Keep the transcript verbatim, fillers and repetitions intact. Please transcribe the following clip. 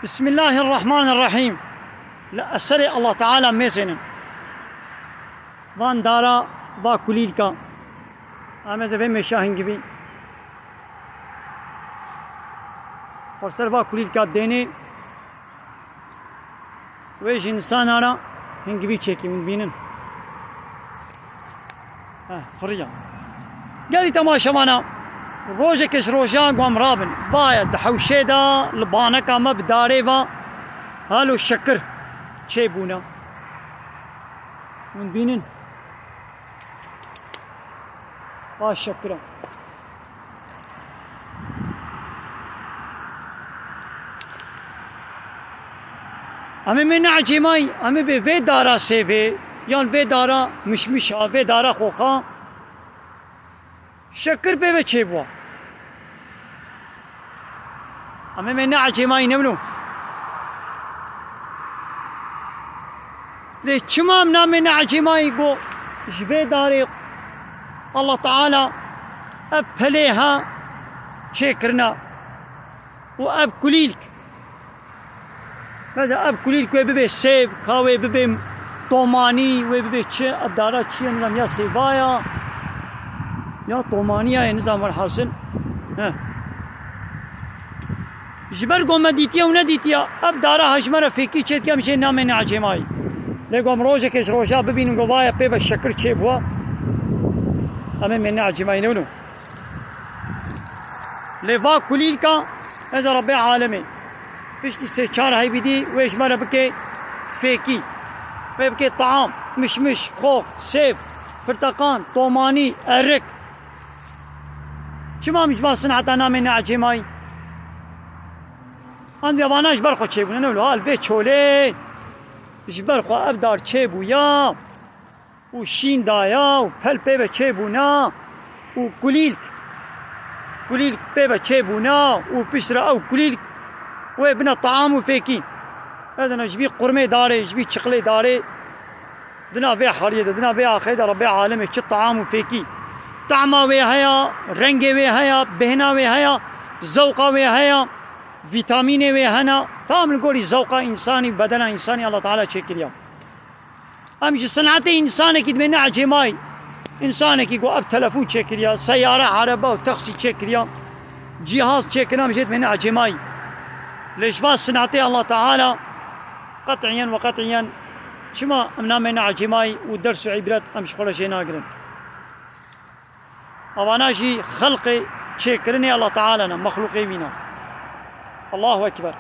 Bismillahirrahmanirrahîm. Li eserê Allah Teala mêzênin. Van dara, va kulîlka. Em ê vê mêşa hingivî. Xweser va kulîlka dênê. Wê ji însana re hingivî çêkî, hûn bînin. Heh, firiya. Gelî temaşevana, rojeke ji rojan ku em rabin, vaye di hewşê de li baneka me bi darê ve halo şekir çêbûne. Hûn bînin. Va şekir e. Em ê me neecêmayî, em ê bê vê dara sêvê, yan vê dara mişmişa, vê dara xoxa, şekir pê ve çêbûwa. Em ê me neecêmayî, ne wilo? Lê çima em namê neecêmayî got, ji vê darê Allah Teala ev pelê ha çêkirina û ev kulîlk. Mesela ev kulîlk wê bibe sêv, ka wê bibe tomanî, wê bibe çi, ev dara çi ye, nizam ya sêva ya, ya tomaniya ye, nizam welhasil. He. Ji ber ku me dîtiye û nedîtiye, ev dara ha ji me re fêkî çêdike, em jê namê neecêmayî. Lê ku em rojekê ji roja bibînin ku vaye pê ve şekir çêbûwa, em ê me neecêmayî, ne wilo? Lê va kulîlka, ez Rebbê alemê. Piştî sê çar heybî dî wê ji me re bike fêkî. Wê bike taam, mişmiş, xox, sêv, pirteqan, tomanî, erik. Çima em ji van sineta namê neecêmayî? An vê vana ji ber xwe çêbûne, ne wilo, ha li vê çolê ji ber xwe ev dar çêbûya û şîn daya û pel pê ve çêbûna û kulîlk, kulîlk pê ve çêbûna û piştre ew kulîlk wê bine taam û fêkî. Medena ji vî qurmê darê, ji vî çiqlê darê, dina vê haliyê de, dina vê axê de Rebbê alemê çi taam û fêkî. Tahma wê heye, rengê wê heye, bêhna wê heye, zewqa wê heye, vîtamînê wê hene. Tam li gorî zewqa însanî, bedena însanî Allah Teala çêkiriya. Em ji sinetê însanekî dibê neecêmayî. Însanekî ku ev telefon çêkiriya, seyare, erebe û taksî çêkiriya, cîhaz çêkiriya, em jê dibê neecêmayî. Lê ji va sinetê Allah Teala qet'iyen ve qet'iyen çima em namê neecêmayî û ders û îbret em ji xwe re jê nagirin? Evana jî xelqê çêkirinê Allah Teala ne, mexlûqê wî ne. Allahu Ekber.